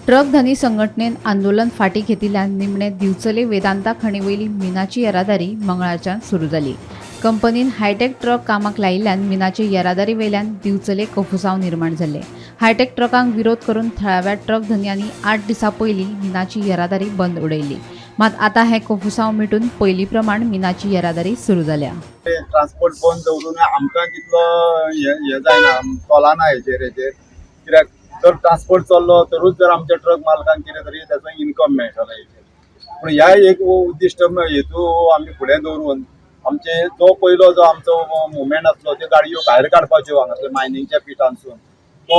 Truck धनी संघटनेन आंदोलन फाटीं घेतिल्ल्यान निमणे दिवचले वेदांता खणी वयली मिनाची येरादारी मंगळारच्यान सुरू जाली. कंपनीन हायटेक ट्रक कामाक लायिल्ल्यान मिनाचे येरादारी वयल्यान दिवचले कोफुसांव निर्माण जाल्लें. हायटेक ट्रकांक विरोध करून थळाव्या ट्रक धनयांनी 8 दिसां पयलीं मिनाची येरादारी बंद उडयल्ली. मात आतां हें कोफुसांव मिटून पयलीं प्रमाण मिनाची येरादारी सुरू जाल्या. ट्रान्सपोर्ट बंद दवरून आमकां तितलो हें हें जायना, तोलाना हेचेर. कित्याक जर ट्रान्सपोर्ट चल्लो तरूच जर आमच्या ट्रक मालकांक कितें तरी ताचो इनकम मेळटलो हेचेर. पूण ह्या एक उद्दिश्ट हेतू आमी फुडें दवरून आमचे जो पयलो जो आमचो मुवमेंट आसलो, त्यो गाडयो भायर काडपाच्यो हांगासर मायनिंगच्या पिटांसून, तो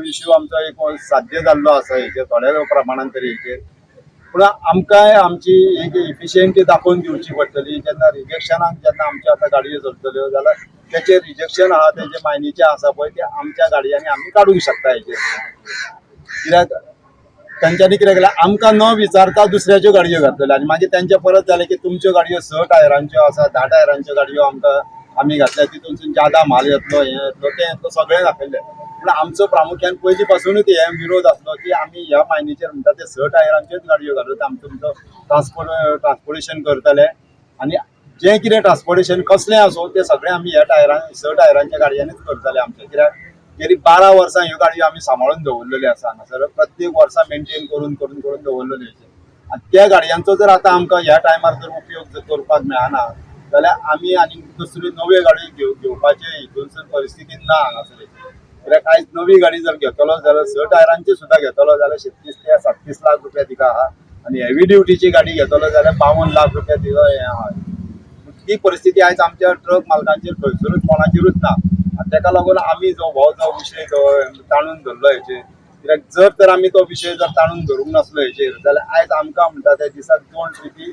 इश्यू आमचो एक साध्य जाल्लो आसा हेचेर, थोड्या प्रमाणान तरी हेचेर. पूण आमकांय आमची एक इफिशियंटी दाखोवन दिवची पडटली. जेन्ना रिजेक्शनाक जेन्ना आमच्यो आतां गाडयो चलतल्यो जाल्यार तेचे रिजेक्शन आहा, तेजे मायनीचे आसा पळय, ते आमच्या गाडयांनी आमी काडूंक शकता हेचेर. कित्याक तेंच्यांनी कितें केलें, आमकां न विचारता दुसऱ्याच्यो गाडयो घातलेल्यो आनी मागीर तेंचे परत जालें की तुमच्यो गाडयो 6 टायरांच्यो आसा, 10 टायरांच्यो गाडयो आमकां आमी घातल्या, तितूनसून जादा म्हाल येतलो, हें येतलो, तें येतलो, सगळें दाखयलें. पूण आमचो प्रामुख्यान पयलीं पासुनूच हे विरोध आसलो की आमी ह्या मायनीचेर म्हणटा ते 6 टायरांच्योच गाडयो घालून आमचो तुमचो ट्रान्सपोर्टेशन करतले आनी जें कितें ट्रान्सपोर्टेशन कसलें आसूं, तें सगळें आमी ह्या टायरां 6 टायरांच्या गाडयांनीच करतले आमचें. कित्याक गेली 12 वर्सां ह्यो गाडयो आमी सांबाळून दवरलेल्यो आसा हांगासर, प्रत्येक वर्सा मेंटेन करून करून करून दवरलेल्यो. आनी त्या गाडयांचो जर आतां आमकां ह्या टायमार जर उपयोग जर करपाक मेळना जाल्यार आमी आनी दुसऱ्यो नव्यो गाडयो घेवपाचे हितूनसून परिस्थितीन ना हांगासर. कित्याक आयज नवी गाडी जर घेतलो जाल्यार, 6 टायरांची सुद्दां घेतलो जाल्यार 36 ते 37 लाख रुपया तिका आहा आनी हेवी ड्युटीची गाडी घेतलो जाल्यार 52 लाख रुपया तिका हें आहा. ती परिस्थिती आयज आमच्या ट्रक मालकांचेर खंयसरूच कोणाचेरूच ना. आनी तेका लागून आमी जो हो जो विशय जो ताणून धरलो हेचेर, कित्याक जर तर आमी तो विशय जर ताणून धरूंक नासलो हेचेर जाल्यार आयज आमकां म्हणटा त्या दिसाक दोन ट्रिपी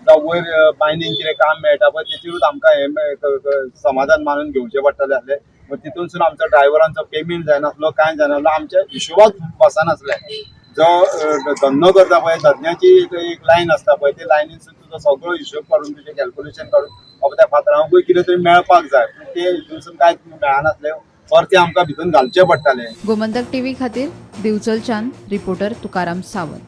जावं वयर मायनींग कितें काम मेळटा पळय, तेचेरूच आमकां हें समाधान मानून घेवचें पडटलें आसलें. मग तितूनसून आमचो ड्रायव्हरांचो पेमेंट जायनासलो, कांय जायनासलो, आमच्या हिशोबाक बसनासलें. जो धंदो करता पळय, धंद्याची एक एक लायन आसता पळय, ते लायनीसून तुजो सगळो हिशोब काडून, तुजें कॅल्कुलेशन काडून बाबा त्या पात्रांवाकूय कितें तरी मेळपाक जाय. पूण ते हितूनसून कांय मेळनासलें, परतें आमकां भितून घालचें पडटालें. गोमंतक टीव्ही खातीर दिवचलच्यान रिपोर्टर तुकाराम सावंत.